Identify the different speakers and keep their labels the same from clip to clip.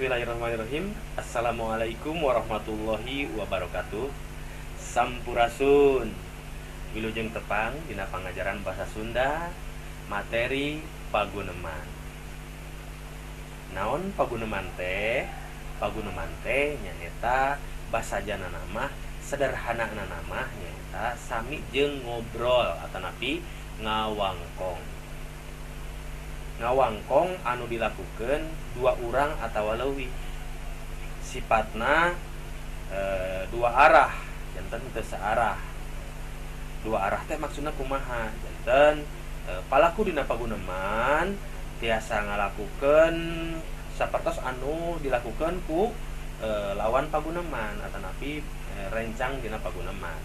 Speaker 1: Bismillahirrahmanirrahim. Assalamualaikum warahmatullahi wabarakatuh. Sampurasun. Wilujeng tepang dina pangajaran bahasa Sunda materi paguneman. Naon paguneman teh? Paguneman teh nyaeta basajana mah, sederhana mah nyaeta sami jeung ngobrol atanapi ngawangkong. Ngawangkong anu dilakukan dua urang atau leuwih, sifatna dua arah, janten teu saarah. Dua arah teh maksudna kumaha? Janten palaku dina paguneman tiasa ngalakukeun sapertos anu dilakukeun ku lawan paguneman atanapi rencang dina paguneman.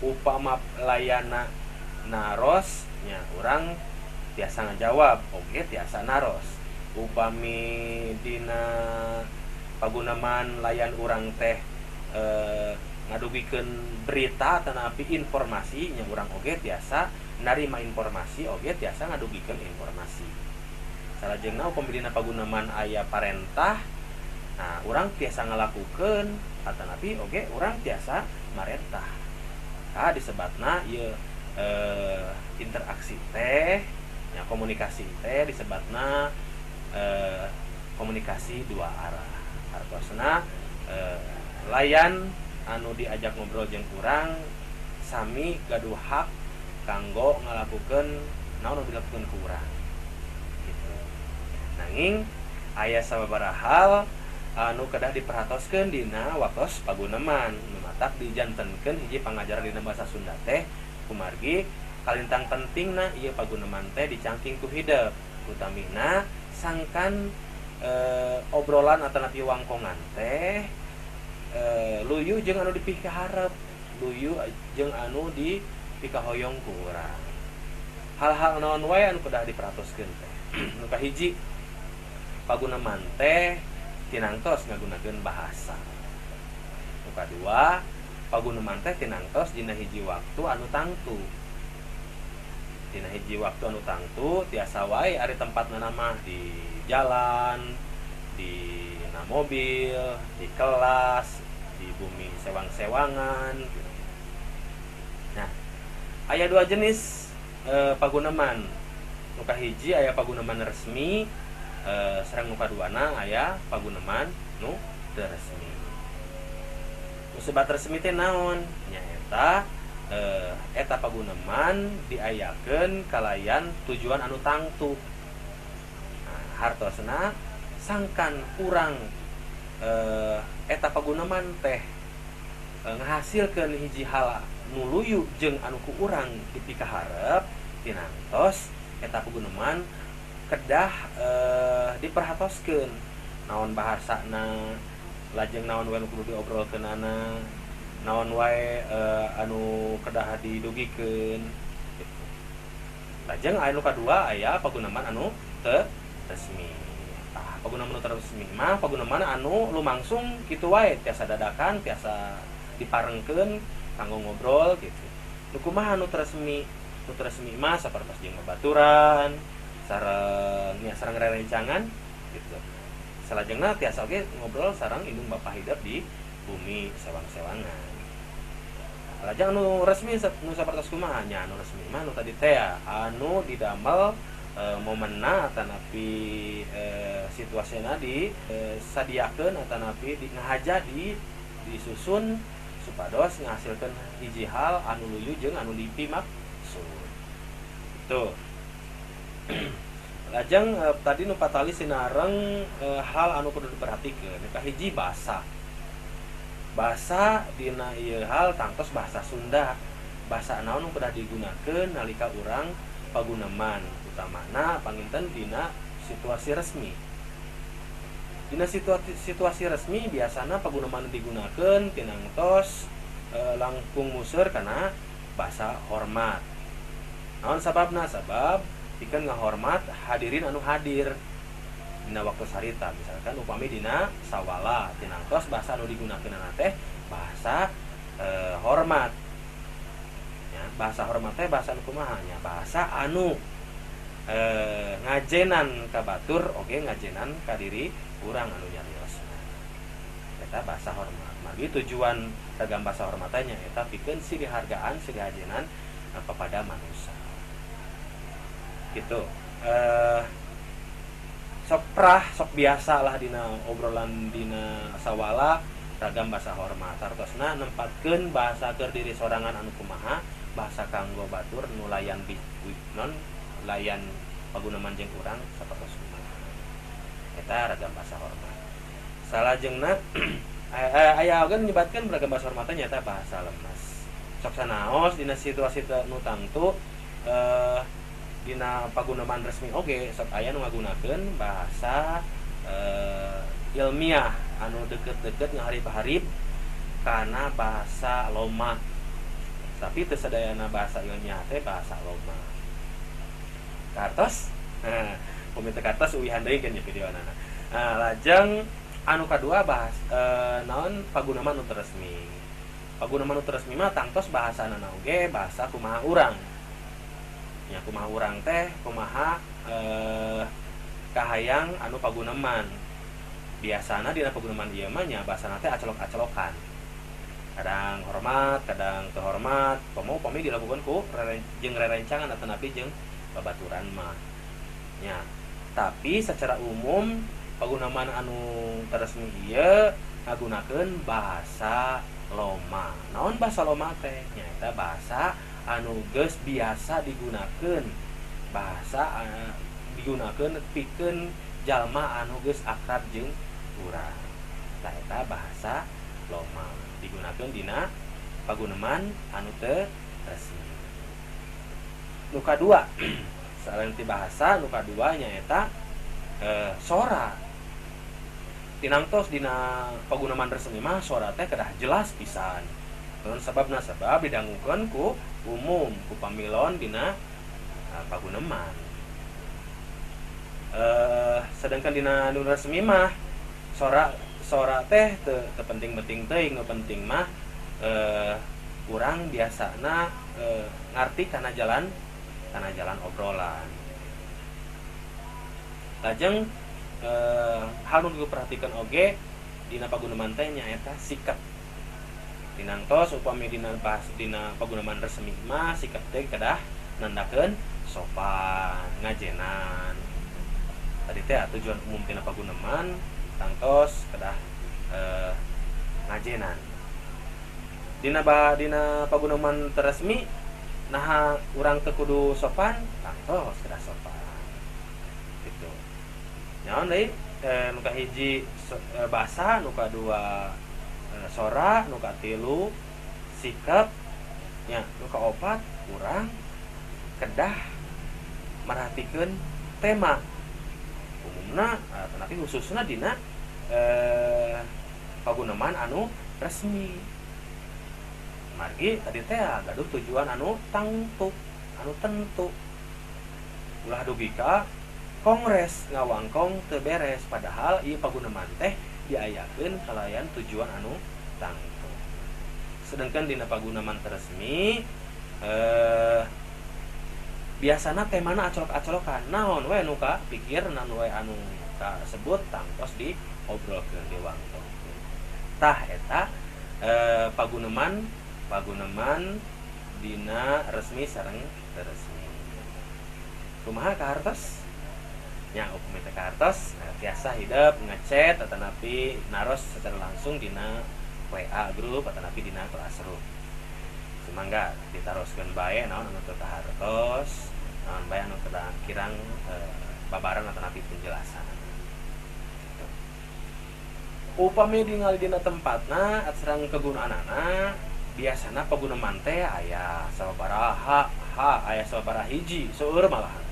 Speaker 1: Upama layana naros nya urang tiasa ngajawab, oge tiasa naros. Upami dina paguneman layan urang teh ngadugikeun berita atanapi informasi nya urang oge tiasa narima informasi, oge tiasa ngadugikeun informasi. Salajengna upami dina paguneman aya parentah, nah urang tiasa ngalakukeun atanapi oge urang tiasa marentah. Tah disebatna ieu interaksi teh ya, komunikasi teh disebatna komunikasi dua arah. Artosna layan anu diajak ngobrol jeung urang sami gaduh hak kanggo ngalakukeun naon anu dilakukeun ku urang gitu. Nanging aya sababaraha hal anu kedah diperhatoskeun dina waktos paguneman nu matak dijantenkeun hiji pangajaran dina bahasa Sunda teh kumargi kalintang pentingna ieu paguneman teh dicangking ku hidep, utamina sangkan obrolan atanapi wangkongan teh luyu jeung anu dipikaharep, luyu jeung anu dipikahoyong ku urang. Hal-hal naon wae anu kedah diperhatoskeun teh? Nu kahiji, paguneman teh tinangtos ngagunakeun bahasa. Nu kadua, paguneman teh tinangtos dina hiji waktu anu tangtu. Dina hiji waktu anu tangtu tiasa wae ari tempatna mah di jalan, di mobil, di kelas, di bumi sewang-sewangan gitu. Nah, aya dua jenis paguneman. Nu kahiji aya paguneman resmi, sareng nu kaduana aya paguneman nu teu resmi. Nu sebat resmi teh naon? Nyaeta eta paguneman diayakeun kalayan tujuan anu tangtu. Nah, hartosna sangkan urang eta paguneman teh ngahasilkeun hiji hal nu luyu jeung anu ku urang dipikaharep, tinangtos eta paguneman kedah diperhatoskeun naon bahasana, lajeng naon wae nu kudu diobrolkeunana, naon wae anu kedah didugikeun gitu. Lajeng aya nu kadua aya paguneman anu teu resmi. Tah, paguneman anu teu resmi mah paguneman anu lumangsung kitu wae, tiasa dadakan, tiasa diparengkeun kanggo ngobrol gitu. Nu kumaha anu teu resmi? Nu teu resmi mah sapertos jeung babaturan, sareng nya sareng rerencangan gitu. Salajengna tiasa oge ngobrol sareng indung bapa hidep di bumi sewang-sewangan. Lajeng anu resmi nu sapertos kumaha? Nya anu resmi mah nu tadi teh anu didamel momenna atanapi situasina di sadiakeun atanapi di ngahaja di disusun supados ngahasilkeun hiji hal anu luyu jeung anu dipimaksud. Tuh. Lajeng tadi nu patali sinareng hal anu kudu diperhatikeun. Nu kahiji bahasa. Bahasa dina ieu hal tangtos bahasa Sunda. Bahasa naon nu kedah digunakeun nalika urang paguneman, utamana panginten dina situasi resmi. Dina situasi resmi biasana paguneman digunakeun tinangtos langkung museur kana bahasa hormat. Naon sababna? Sabab pikeun ngahormat hadirin anu hadir dina waktu sarita. Misalkan upami dina sawala tinangtos bahasa anu digunakeunana teh bahasa hormat. Ya, bahasa hormat teh bahasa anu kumaha? Nya bahasa anu ngajenan ka batur oge ngajenan ka diri urang anu nyarios. Eta bahasa hormat. Margi tujuan ragam bahasa hormat teh nyaeta pikeun silih hargaan, silih hajenan kepada manusia. Gitu. Sok prah, sok biasa lah dina obrolan dina sawala ragam bahasa hormat. Hartosna nempatkeun bahasa keur diri sorangan anu kumaha, bahasa kanggo batur nu layan non layan paguneman jeung urang sapertos kumaha. Eta ragam bahasa hormat. Salajengna aya oge nyebatkeun ragam bahasa hormat teh nyaeta bahasa lemes. Sok sanaos dina situasi nu tangtu dina paguneman resmi oge sok aya nu ngagunakeun bahasa ilmiah anu deket-deket ngaharip-harip kana bahasa loma. Tapi teu sadayana bahasa ilmiah teh bahasa loma. Kartos? Nah, upami teu kartos uihan deui kan videona. Nah, lajeng anu kadua bahas naon paguneman nu teu resmi. Paguneman nu teu resmi mah tangtos bahasana oge bahasa kumaha urang. Nya kumaha urang teh kumaha kahayang anu paguneman. Biasana dina paguneman ieu mah nya bahasana teh acelok-acelokan. Kadang hormat, kadang teu hormat, komo upami dilakukan ku jeung rerencangan atanapi jeung babaturan mah. Nya, tapi secara umum paguneman anu teu resmi ieu ngagunakeun bahasa loma. Naon bahasa loma teh? Nyaeta bahasa anu geus biasa digunakeun, bahasa digunakeun pikeun jalma anu geus akrab jeung urang. Tah eta bahasa loma digunakeun dina paguneman anu teu resmi. Nu kadua, selain ti bahasa nu kadua nyaeta sora. Tinangtos dina paguneman resmi mah sora teh kedah jelas pisan. Naon sababna? Sabab didangukeun ku umum, ku pamilon dina paguneman. Sedangkan dina nu resmi mah sora teh teu penting-penting teuing, nu penting mah urang biasana ngarti kana jalan obrolan. Lajeng hal nu diperhatikan oge dina paguneman teh nyaeta sikap. Tinangtos upami dina bahas dina paguneman resmi mah sikap teh kedah nandakeun sopan, ngajenan. Tadi teh tujuan umum tina paguneman tangtos kedah ngajenan. Dina paguneman teu resmi naha urang teu kudu sopan, tangtos kedah sopan. Gitu. Nyaon deui nu kahiji bahasa, nu kadua sora, nu katilu sikap, nya nu kaopat urang kedah merhatikeun tema. Umumna tapi khususna dina paguneman anu resmi. Margi tadi teh gaduh tujuan anu tangtu, anu tentu. Ulah dugi ka kongres ngawangkong teu beres, padahal ieu paguneman teh diayakeun kalayan tujuan anu tangtu. Sedangkan dina paguneman teu resmi biasana temana acolok-acolokan, naon we nu ka pikir, naon we anu kasebut tangtos diobrolkeun diwangkongkeun. Tah eta paguneman dina resmi sareng teu resmi. Kumaha kahartos? Nya upami teh kahartos tiasa hidep ngechat atanapi naros secara langsung dina WA grup atanapi dina classroom. Sumangga ditaroskeun bae naon anu teu kahartos, naon bae anu teu kirang babaran atanapi penjelasan. Gitu. Upami ningali dina tempatna sareng kegunaanana, biasana paguneman teh aya sababaraha aya sababaraha hiji seueur malahan.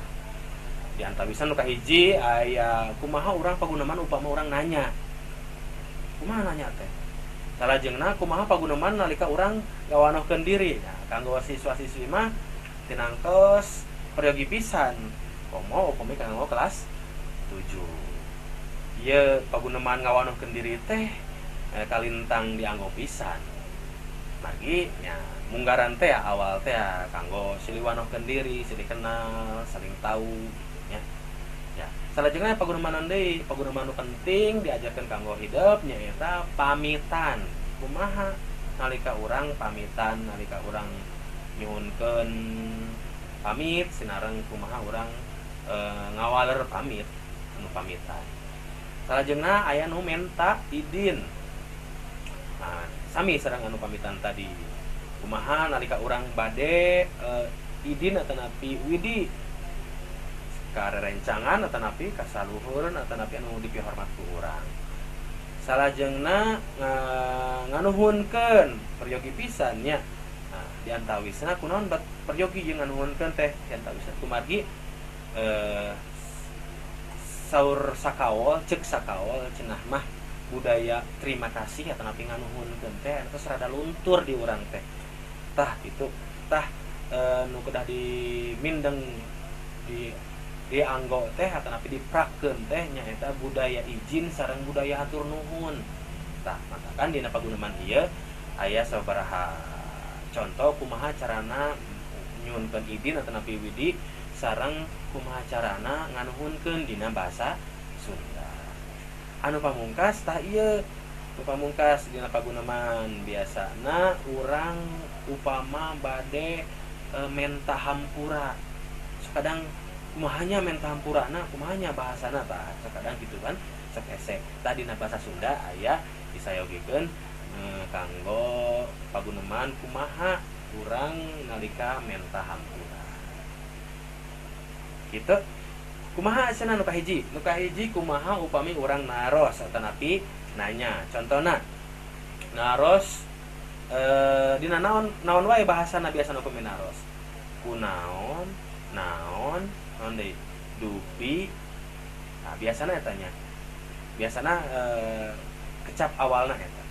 Speaker 1: Di antawisan nu kahiji aya kumaha urang paguneman upama urang nanya. Kumaha nanya teh? Salajengna kumaha paguneman nalika urang ngawanohkeun diri. Nah, kanggo siswa-siswi mah tinangtos peryogi pisan. Komo upami kanggo kelas 7. Ieu paguneman ngawanohkeun diri teh kalintang dianggo pisan. Margi nya munggaran teh awal teh kanggo silih wanohkeun diri, silih kenal, saling tahu nya. Ya, Salajengna paguneman deui, paguneman nu penting diajarkeun kanggo hidep nyaeta pamitan. Kumaha nalika urang pamitan, nalika urang nyuhunkeun pamit sinareng kumaha urang ngawaler pamit anu pamitan. Salajengna aya nu menta idin. Nah, sami sareng anu pamitan tadi. Kumaha nalika urang bade idin atanapi widi ka rerencangan atanapi ka saluhureun atanapi anu dipihormat ku urang. Salajengna nganuhunkeun peryogi pisan nya. Nah, diantawisna kunaon bat peryogi jeung nganuhunkeun teh diantawisna kumargi saur sakaol ceuk sakaol cenah mah budaya terima kasih atanapi nganuhunkeun teh terus rada luntur di urang teh. Tah kitu tah nu kedah dimindeng di dianggo teh atanapi diprakeun teh nyaeta budaya izin sareng budaya hatur nuhun. Tah matakan dina paguneman ieu aya sabaraha contoh kumaha carana nyuhunkeun idin atanapi widi sareng kumaha carana nganuhunkeun dina bahasa Sunda. Anu pamungkas tah ieu nu pamungkas dina paguneman biasana urang upama bade menta hampura. Kadang kumahanya menta hampurana, kumahanya bahasana tah kadang gitu kan sok hese. Tah dina bahasa Sunda aya disayogikeun kanggo paguneman kumaha urang nalika menta hampura. Kitu. Kumaha cenah nu kahiji? Nu kahiji kumaha upami urang naros atanapi nanya. Contona naros dina naon naon wae bahasana biasana upami naros. Kunaon, naon, naon deui? Dupi. Nah, biasana eta nya. Biasana kecap awalna eta.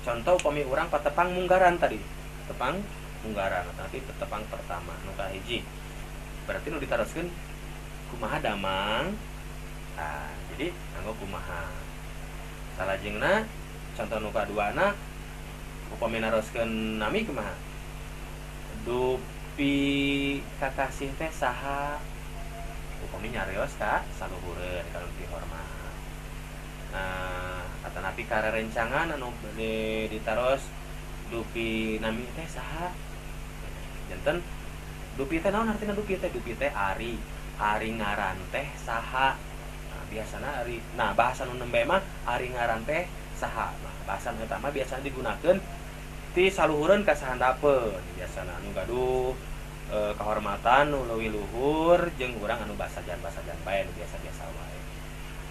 Speaker 1: Contoh upami urang patepang munggaran tadi. Tepang munggaran atanapi petepang pertama nu kahiji. Berarti nu ditaroskeun kumaha damang. Nah, jadi nganggo kumaha. Salajengna contoh nu kaduana upami naroskeun nami kumaha? Dupi kakasih teh saha? Upami nyarios ka saluhureun ka nu dihormat. Nah, atanapi karerencangan anu bade ditaros dupi nami teh saha? Janten dupi teh naon artina dupi teh? Dupi teh ari. Ari ngaran teh saha? Nah, biasana ari, nah bahasa nu nembe mah ari ngaran teh saha. Nah, bahasa nu eta mah biasana digunakeun ti saluhureun ka sahandapeun. Biasana anu gaduh kahormatan nu leuwih luhur jeung urang anu basajan-basajan bae nu biasa-biasa wae.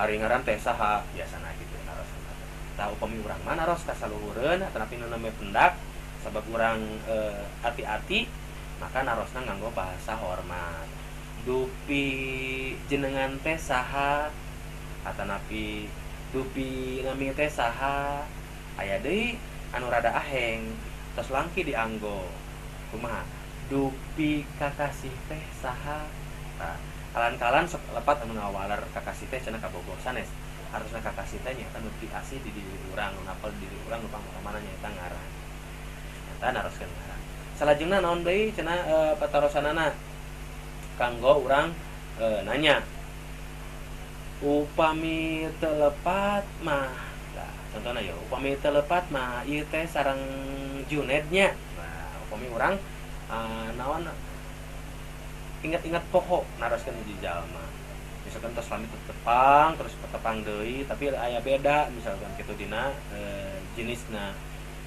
Speaker 1: Ari ngaran teh saha biasana kitu narosna. Tah upami urang mah naros ka saluhureun atanapi nu nembe pendak sabab urang ati-ati maka narosna nganggo bahasa hormat. Dupi jenengan teh saha atanapi dupi nami teh saha. Aya deui anu rada aheng tos langki dianggo kumaha? Dupi kakasih teh saha. Tah kalan-kalan sok lepat anu ngawaler kakasih teh cenah kabogoh sanes. Harusna kakasih teh nyaeta nu diasih di diri urang, nu napel di diri urang nu pangutamanan nyaeta ngaran. Eta naroskeun ngaran. Salajengna naon deui cenah patarosanana kanggo urang nanya. Upami teu lepat mah, nah, contohna ya, upami teu lepat mah ieu teh sareng Juned nya. Nah, upami urang naon ingat-ingat poho naroskeun hiji jalma. Misalkan tos lami tepang terus petepang deui tapi aya beda misalkan kitu dina jenisna.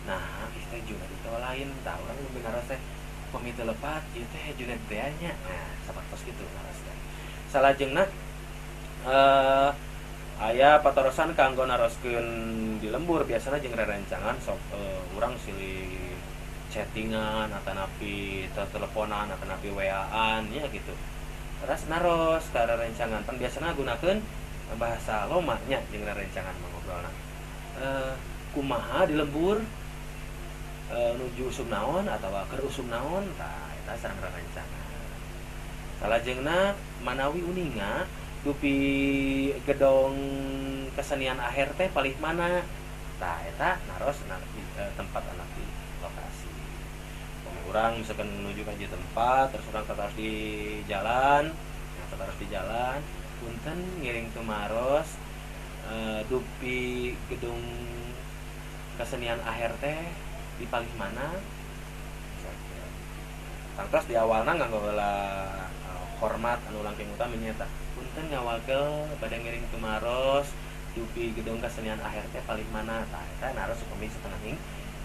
Speaker 1: Nah, ieu teh Juned itu lain tah urang lebih naros teh upami teu lepat ieu teh Juned teh nya. Nah, sapertos kitu naros teh. Salajengna aya patarosan kanggo naroskeun di lembur biasana jeung rerencangan sok urang silih chattingan atanapi teleponan atanapi WA-an nya gitu. Terus naros ka rerencangan pan biasana gunakeun bahasa loma nya jeung rerencangan ngobrolna. Kumaha di lembur nuju usum naon atawa keur usum naon tah eta sareng rerencangan. Salajengna manawi uninga dupi gedong kesenian akhir teh palih mana tah eta naros tempat anak di lokasi. Urang misalkan menuju ka hiji tempat terus urang tataros di jalan, nah, tataros di jalan Punten ngiring tumaros, dupi gedung kesenian akhir teh di palih mana? Tangtos di awalna nganggo heula hormat anu langkung utama nyaeta punten ngawagel bade ngiring tumaros dupi gedung kesenian akhir teh palih mana? Tah eta naros upami satengahing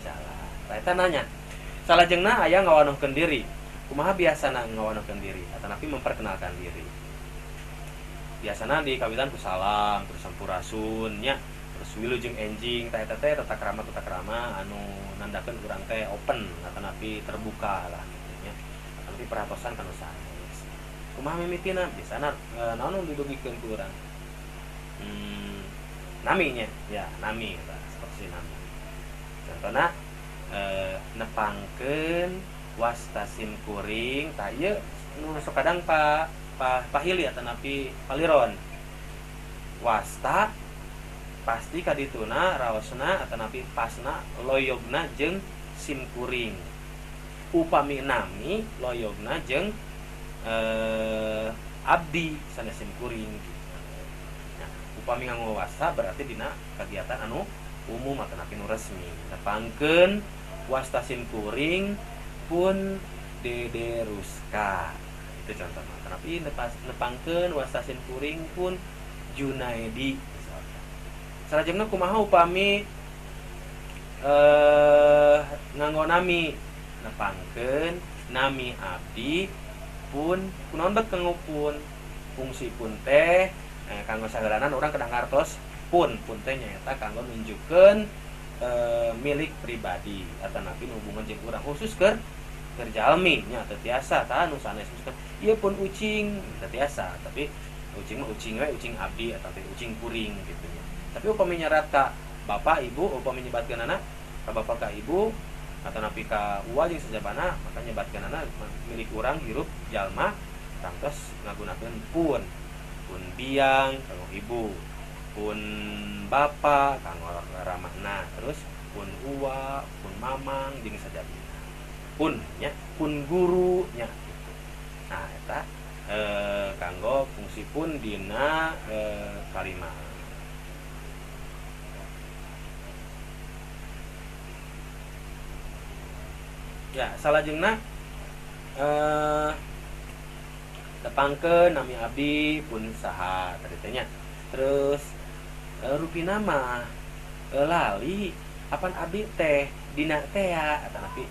Speaker 1: jalan. Tah eta nanya. Salajengna aya ngawanohkeun diri. Kumaha biasana ngawanohkeun diri atanapi memperkenalkan diri? Biasana di kawitan ku salam, terus sampurasun nya, terus wilujeng enjing, tah eta teh tata krama anu nandakeun urang teh open atanapi terbuka lah gitu nya. Atanapi perhatosan ka nu sanes. Kumaha mimitina? Biasana naon nu didugikeun ku urang? Nami nya, ya nami eta seperti nami. Contohna nepangkeun wasta sim kuring tah ieu nu sok kadang pahili atanapi paliron. Wasta pasti kadituna raosna atanapi pasna loyogna jeung sim kuring. Upami nami loyogna jeung abdi sanes sim kuring gitu. Nah, upami nganggo wasta berarti dina kegiatan anu umum atanapi nu resmi. Nepangkeun wasta sim kuring pun Dede Ruska. Itu contohna. Tapi nepangkeun wasta sim kuring pun Junaedi misalkan. Salajengna kumaha upami nganggo nami? Nepangkeun nami abdi pun kunaon bet kanggo pun? Fungsi pun teh kanggo sagalanan urang kedah ngartos pun. Pun teh nyaeta kanggo nunjukkeun milik pribadi atanapi hubungan jeung urang khusus keur jalmi nya teu tiasa tah nu sanes misalkan ieu pun ucing teu tiasa, tapi ucing mah ucing we, ucing abdi atau ucing kuring gitu nya. Tapi upami nyerat ka bapak ibu, upami nyebatkeunana ka bapak ka ibu atanapi ka uwa jeung sajabana, maka nyebatkeunana milik urang hirup jalma tangtos ngagunakeun pun. Pun biang kanggo ibu, pun bapak kanggo ramahna, terus pun uwa, pun mamang jeung sajabana. Pun nya, pun guru nya gitu. Nah eta kanggo fungsi pun dina kalimat. Ya, salajengna tepangkeun nami abdi pun saha tadi teh nya. Terus rupina mah lali apan abdi teh dina teh ya atanapi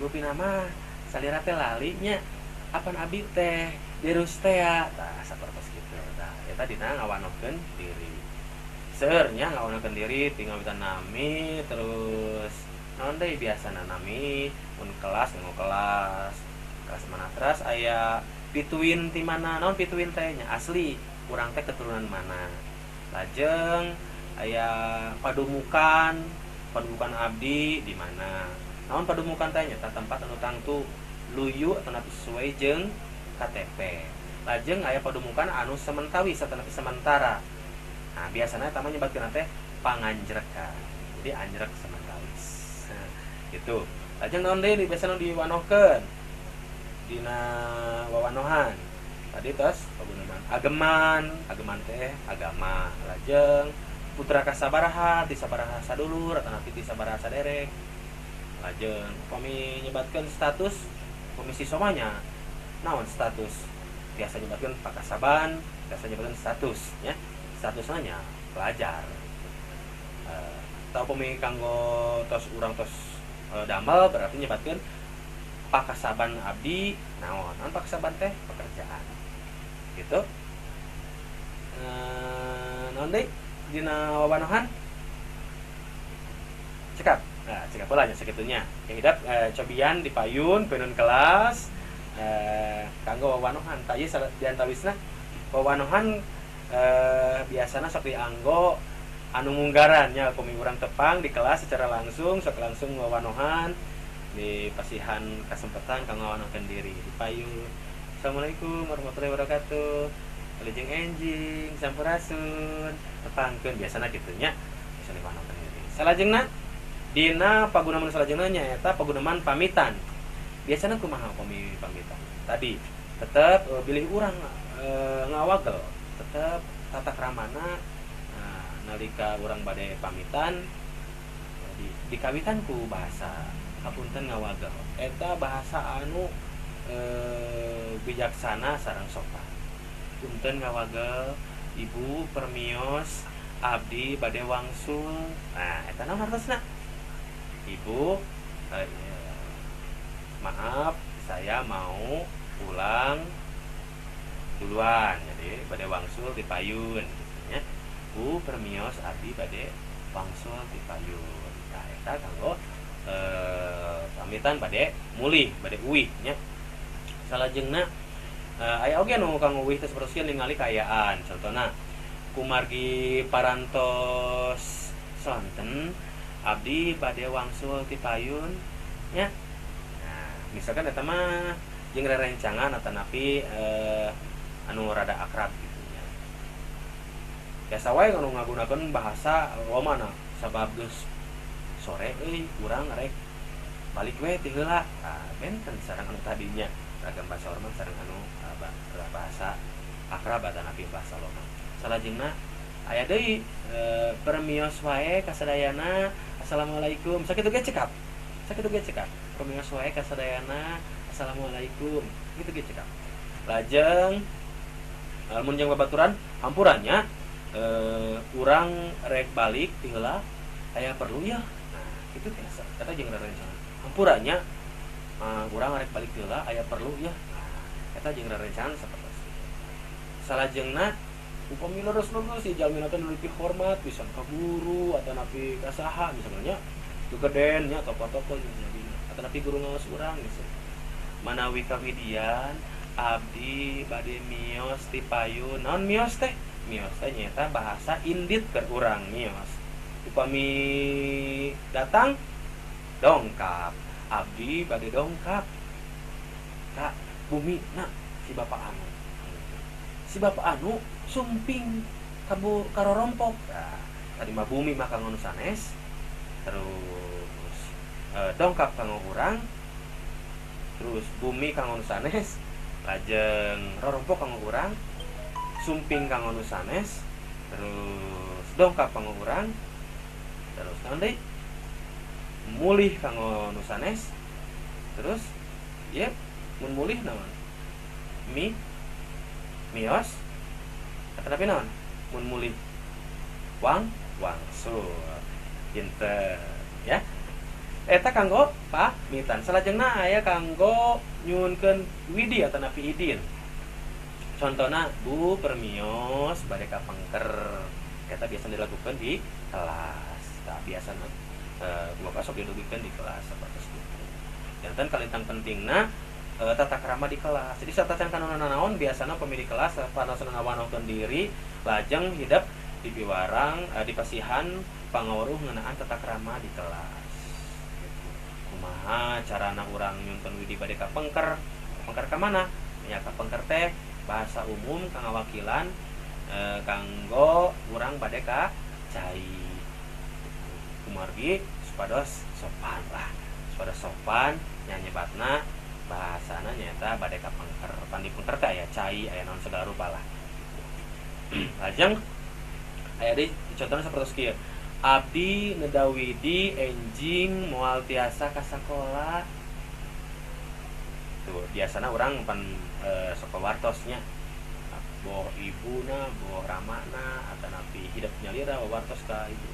Speaker 1: rupina mah salira teh lali nya apan abdi teh dirus teh ya. Tah sapertos kitu. Tah eta dina ngawanohkeun diri. Seueur nya ngawanohkeun diri tinggal witan nami terus naon deui biasana nami pun kelas nganggo kelas. Kelas mana teras aya pituin ti mana, naon pituin teh nya asli urang teh keturunan mana. Lajeng aya padumukan, padumukan abdi di mana. Naon padumukan teh nya tempat anu tangtu luyu atanapi sesuai jeung KTP. Lajeng aya padumukan anu sementawis atanapi sementara. Nah, biasana eta mah nyebatkeun teh panganjrekan. Jadi anjrek sementawis. Nah, gitu. Lajeng naon deui biasana diwanohkeun dina wawanohan. Tadi tos paguneman ageman, ageman teh agama. Lajeng putra kasabaraha, ti sabaraha sadulur atanapi ti sabaraha saderek. Lajeng upami nyebatkeun status upami siswa nya naon status? Biasa nyebatkeun pakasaban, biasa nyebatkeun status nya. Statusna nya pelajar. Atau upami kanggo tos urang tos damel berarti nyebatkeun pakasaban abdi naon? Naon pakasaban teh? Pekerjaan. Gitu. Naon deui dina wawanohan? Cekap. Nah, cekap heula nya sakitunya. Yang hidap cobian di payun, payun kelas kanggo wawanohan. Tah ieu diantawisna wawanohan biasana sok dianggo anu munggaran nya upami urang tepang di kelas secara langsung sok langsung wawanohan di pasihan kesempatan kanggo ngawanohkeun diri di payun. Assalamualaikum warahmatullahi wabarakatuh. Wilujeng enjing, sampurasun. Tepangkeun biasana kitu nya. Bisa diwanohkeun diri. Salajengna dina paguneman salajengna nyaeta paguneman pamitan. Biasana kumaha upami pamitan? Tadi tetep bilih urang ngawagel. Tetep tata kramana nalika urang bade pamitan dikawitan ku bahasa hapunten ngawagel. Eta bahasa anu bijaksana sareng sopan. Punten ngawagel ibu permios abdi bade wangsul. Nah, eta naon hartosna? Ibu maaf saya mau pulang duluan, jadi bade wangsul di payun gitu nya. Bu permios abdi bade wangsul di payun. Nah, eta kanggo pamitan bade mulih, bade uih nya. Salajengna aya oge nu kanggo uih teh sapertos ningali kaayaan. Contohna kumargi parantos sonten abdi bade wangsul ti payun nya. Nah, misalkan eta mah jeung rerencangan atanapi anu rada akrab gitu nya. Biasa wae nu ngagunakeun bahasa lomana sabab geus sore euy urang rek balik we ti heula. Tah benten sareng anu tadinya ragam bahasa hormat sareng anu bahasa akrab atanapi bahasa loma. Salajengna aya deui permios wae kasadayana assalamualaikum. Sakitu ge cekap. Sakitu ge cekap. Permios wae kasadayana assalamualaikum. Kitu ge cekap. Lajeng lamun jeung babaturan hampurannya urang rek balik ti heula aya perlu ya. Nah, kitu biasa. Eta jeung rerencangan. Hampurannya urang rek balik ti heula aya perlu ya. Nah, eta jeung rerencangan sapertos kitu. Salajengna upami leres-leres si jalmina teh nu dipihormat bisa ka guru atanapi ka saha misalnya geden nya tokoh-tokoh misalnya atanapi guru ngaos urang misalnya. Manawi kawidian abdi bade mios ti payun. Naon mios teh? Mios teh nyaeta bahasa indit keur urang mios. Upami datang dongkap, abdi bade dongkap ka bumi na si bapak anu. Si bapak anu sumping kabu karorompok. Nah, tadi mah bumi mah kanggo nu sanes, terus dongkap kanggo urang, terus bumi kanggo nu sanes, lajeng rorompok kanggo urang, sumping kanggo nu sanes, terus dongkap kanggo urang, terus naon deui? Mulih kanggo nu sanes, terus ieu mun mulih naon? Mi mios atanapi naon? Mun mulih wang wangsul. Pinter ya. Eta kanggo pamitan. Salajengna aya kanggo nyuhunkeun widi atanapi idin. Contona Bu permios bade ka pengker. Eta biasa dilakukan di kelas. Tah biasana gua sok didugikeun di kelas sapertos kitu. Janten kalintang pentingna tata krama di kelas. Jadi satacan kana naon biasana pemilik kelas panasna ngawanohkeun diri lajeng hidep di piwarang di pasihan pangaweruh ngeunaan tata krama di kelas. Gitu. Kumaha carana urang nyunkeun widi bade ka pengker? Pengker ka mana? Nya ka pengker teh bahasa umum kangawakilan kanggo urang bade ka cai. Gitu. Kumargi supados sopan lah. Supados sopan nya nyebatna bahasana nyaeta bade ka pengker. Pan di pengker teh aya cai, aya naon segala rupa lah. Gitu. Lajeng aya deui contohna sapertos kieu. Abdi neda widi enjing moal tiasa ka sakola. Tuh, biasana urang pan sok wartos nya. Boh ibuna, boh ramana atanapi hidep nyalira wartos ka ibu.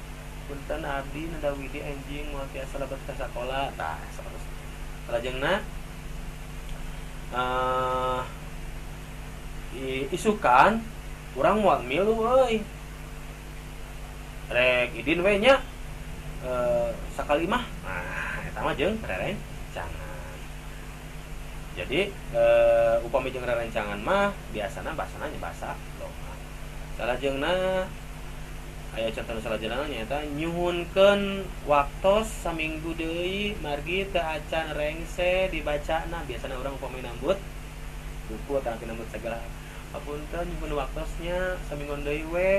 Speaker 1: Punten abdi neda widi enjing moal tiasa lebet ka sakola. Tah, sapertos kieu. Salajengna isukan urang moal milu euy. Rek idin we nya sakali mah. Nah, eta mah jeung rerencangan. Jadi upami jeung rerencangan mah biasana bahasana nya bahasa loma. Salajengna aya contoh salajengna nyaeta nyuhunkeun waktos saminggu deui margi teu acan rengse dibacana. Biasana urang upami nambut buku atau nambut segala. Apunten nyuhun waktosnya saminggu deui we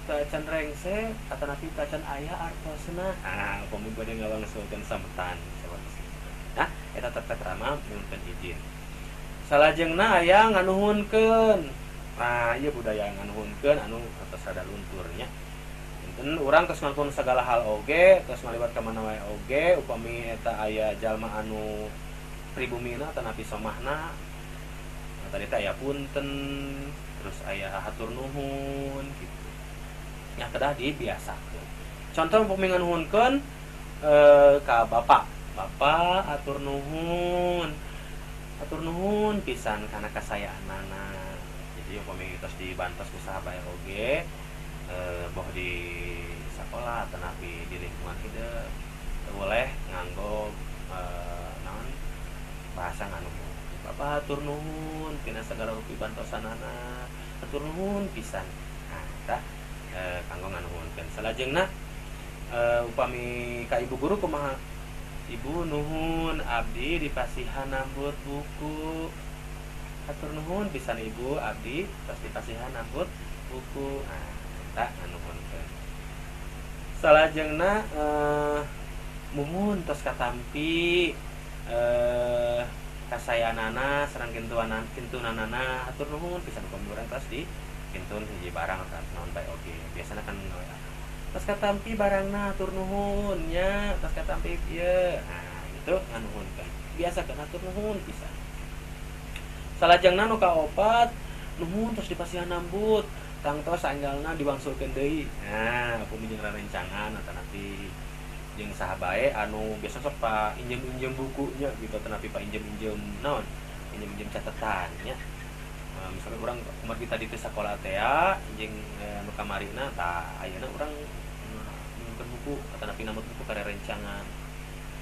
Speaker 1: teu acan rengse atanapi teu acan aya artosna. Ah, upami bade ngawangsulkeun sametan sapertos kitu. Nah, eta tata krama nyuhunkeun izin. Salajengna aya nganuhunkeun. Nah, ieu budaya nganuhunkeun anu atos rada lunturnya. Enten urang tos ngalakukan segala hal oge, tos ngaliwat ka mana wae oge, upami eta aya jalma anu pribumina atanapi somahna. Nah, tadi teh aya punten, terus aya hatur nuhun gitu. Nya kedah dibiasakeun. Contoh upami nganuhunkeun ka bapak, bapak hatur nuhun. Hatur nuhun pisan kana kasayaanana. Jadi upami tos dibantos ku saha bae oge, boh di sekolah atanapi di lingkungan hidup teu boleh nganggo naon bahasa nganuhun. Bapak hatur nuhun tina sagala rupi bantosanana, hatur nuhun pisan. Nah, eta kanggo nganuhunkeun. Salajengna upami ka ibu guru kumaha? Ibu nuhun abdi dipasihan nambut buku. Hatur nuhun pisan ibu, abdi tos dipasihan nambut buku. Nah, eta nganuhunkeun. Salajengna muhun tos katampi kasayanana sareng kintunanana, hatur nuhun pisan upami urang tos di kintun hiji barang atau naon bae oge. Biasana kan tos katampi barangna hatur nuhun nya, tos katampi ieu. Nah, itu nganuhunkeun. Biasakeun hatur nuhun pisan. Salajengna nu kaopat, nuhun tos dipasihan nambut, tangtos anggalna diwangsulkeun deui. Nah, upami jeung rerencangan atanapi jeung saha bae anu biasa sok pa injem-injem bukunya gitu atanapi pa injem-injem naon, injem-injem catatan nya. Misalnya urang kumargi tadi teh sakola teh jeung nu kamarina tah ayeuna urang nyimpen buku atanapi nambut buku ka rerencangan.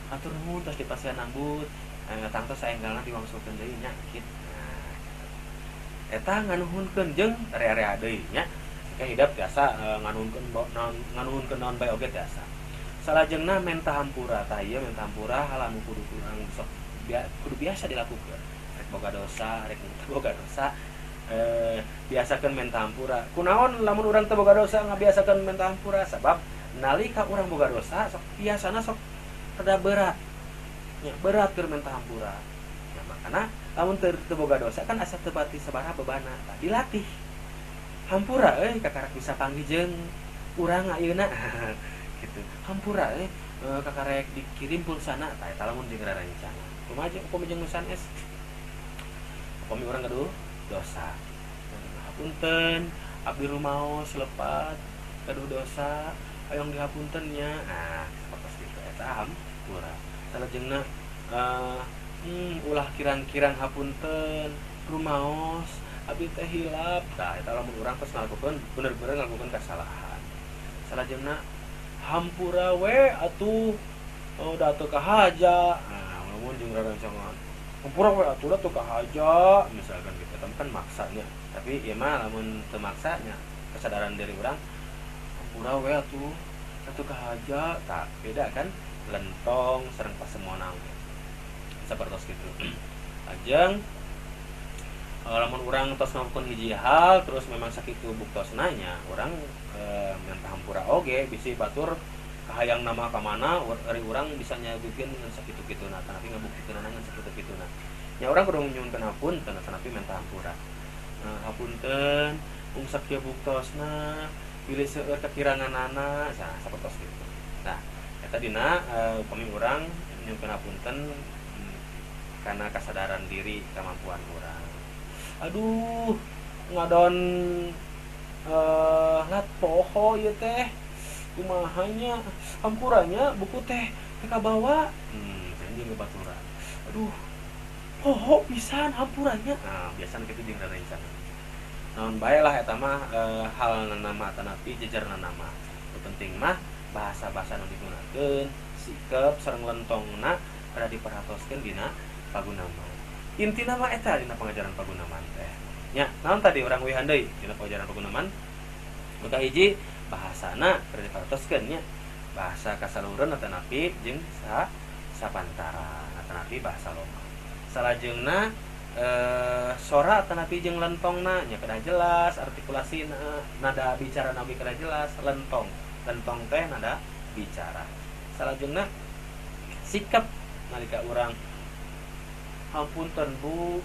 Speaker 1: Hatur nuhun tos dipasihan nambut, tangtos saenggalna diwangsulkeun deui nya kitu. Nah, eta nganuhunkeun jeung area-area deui nya. Engke hidep biasa nganuhunkeun nganuhunkeun naon bae oge tiasa. Salajengna menta hampura, tah ieu menta hampura hal anu kudu urang sok kudu biasa dilakukeun. Rek boga dosa, rek teu boga dosa, biasakeun menta hampura. Kunaon lamun urang teu boga dosa ngabiasakeun menta hampura? Sabab nalika urang boga dosa sok biasana sok rada berat. Nya berat keur menta hampura. Nya makana lamun teu boga dosa kan asa teu pati sabaraha bebana. Tah dilatih. Hampura euy kakarak bisa panggih jeung urang ayeuna. Gitu. Hampura euy kakarek dikirim pulsana tah eta lamun jeung rerencangan. Kumaha jeung upami jeung nu sanes? Upami urang gaduh dosa. Hapunten abdi rumaos lepat gaduh dosa hoyong dihapunten nya. Nah, sapertos kitu eta hampura. Salajengna ulah kirang-kirang hapunten rumaos abdi teh hilap. Tah eta lamun urang tos ngalakukeun bener-bener ngalakukeun kasalahan. Salajengna hampura we atuh da teu kahaja. Nah, lamun jeung rerencangan hampura we atuh da teu kahaja misalkan gitu, eta kan maksanya. Tapi ieu mah lamun teu maksanya kesadaran diri urang hampura we atuh da teu kahaja, tah beda kan lentong sareng pasemonang sapertos kitu. Lajeng lamun urang tos ngalakukeun hiji hal terus memang sakitu buktosna nya urang menta hampura oge bisi batur kahayang nama ka mana ari urang bisa nyebutkeun ngan sakitu-kituna atanapi ngabuktikeunana ngan sakitu-kituna. Nya urang kudu nyuhunkeun hapunten atanapi menta hampura. Hapunten mung sakieu buktosna bilih seueur kakiranganana sapertos kitu. Nah, eta dina upami urang nyuhunkeun hapunten karena kesadaran diri kemampuan urang. Aduh, ngadon lat poho ieu teh. Kumaha nya hampuranya buku teh teu kabawa. Jeung babaturan. Aduh, poho pisan hampuranya. Nah, biasana kitu jeung rerencangan. Naon bae lah eta mah hal nama atanapi jejerna nama. Nu penting mah bahasa-bahasa nu digunakeun, sikep sareng lentongna kada diperhatoskeun dina pagunaman. Intina mah eta dina pangajaran pagunaman teh. Nya, naon tadi urang uihan deui dina pangajaran pagunaman? Nu kahiji bahasana kada diperhatoskeun nya. Bahasa kasalureun atanapi jeung sapantara atanapi bahasa loma. Salajengna sora atanapi jeung lentongna nya kedah jelas artikulasina, nada bicara nabi kedah jelas, lentong. Lentong teh nada bicara. Salajengna sikap nalika urang hapunten Bu,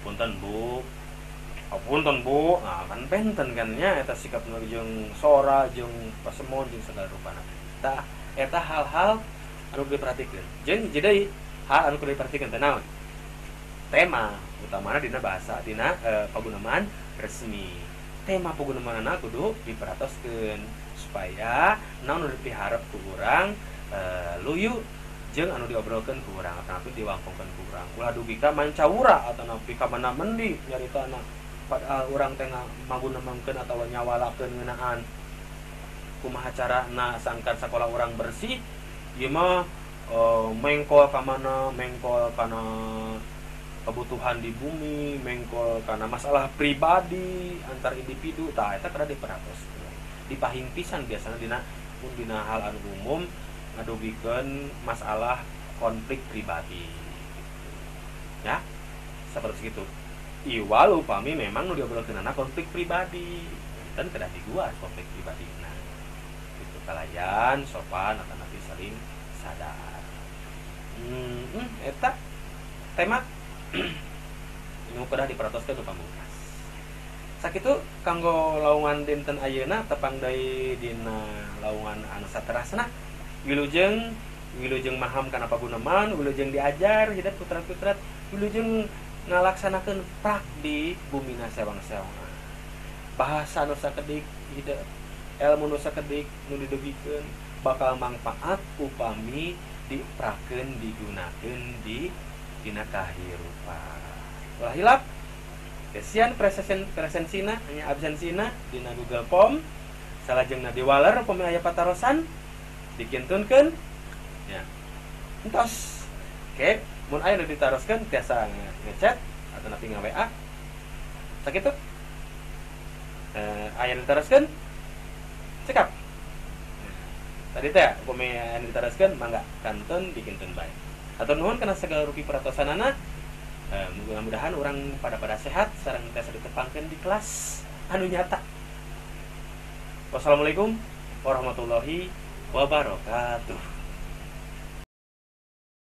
Speaker 1: punten Bu, Apunten Bu, nah kan benten kan nya eta sikap jeung sora jeung pasemon jeung segala rupana. Tah eta hal-hal anu diperhatikeun. Jeung jadi hal anu kudu diperhatikeun teh naon? Tema utamana dina bahasa dina paguneman resmi. Tema pagunemanana kudu diperhatoskeun supaya naon nu dipiharep ku urang luyu jeung anu diobrolkeun ku urang atanapi diwangkongkeun ku urang. Ulah dugi ka mancawura atanapi ka mana mendi nyaritana padahal urang teh magunemangkeun atawa nyawalakeun ngeunaan kumaha carana sangkan sakola urang bersih ieu mah mengkol ka mana, mengkol kana kebutuhan di bumi, mengkol kana masalah pribadi antar individu. Tah eta kedah diperhatoskeun. Dipahing pisan biasana dina mun dina hal anu umum ngadugikeun masalah konflik pribadi gitu. Ya, seperti itu. Iwal upami memang nu diobrolkeunana konflik pribadi, dan kedah diguar konflik pribadi. Nah, itu kalayan sopan atanapi saling sadar. Eta tema nu kedah diperhatoskeun nu pamungkas. Sakitu kanggo laungan dinten ayeuna tepang deui dina laungan anu saterasna. Wilujeng wilujeng maham kana paguneman, wilujeng diajar hidep putra-putrat, wilujeng ngalaksanakeun prak di bumina sewang-sewangan. Bahasa nu sakedik hidep, ilmu nu sakedik nu didugikeun bakal mangpaat upami diprakeun digunakeun di dina kahirupan. Ulah hilap kesian presensina hanya absensina dina Google Form salajengna diwaler upami aya patarosan dikintunkeun ya. Entos. Oke, mun aya nu ditaroskeun tiasa ngechat atau nanti nge-WA. Sakitu. Aya nu ditaroskeun? Cekap. Tadi teh upami aya nu ditaroskeun mangga kantun dikintun bae. Hatur nuhun kana segala rupi peratosanana. Mudah-mudahan orang pada sehat sareng tiasa ditepangkeun di kelas anu nyata. Wassalamualaikum warahmatullahi wabarakatuh.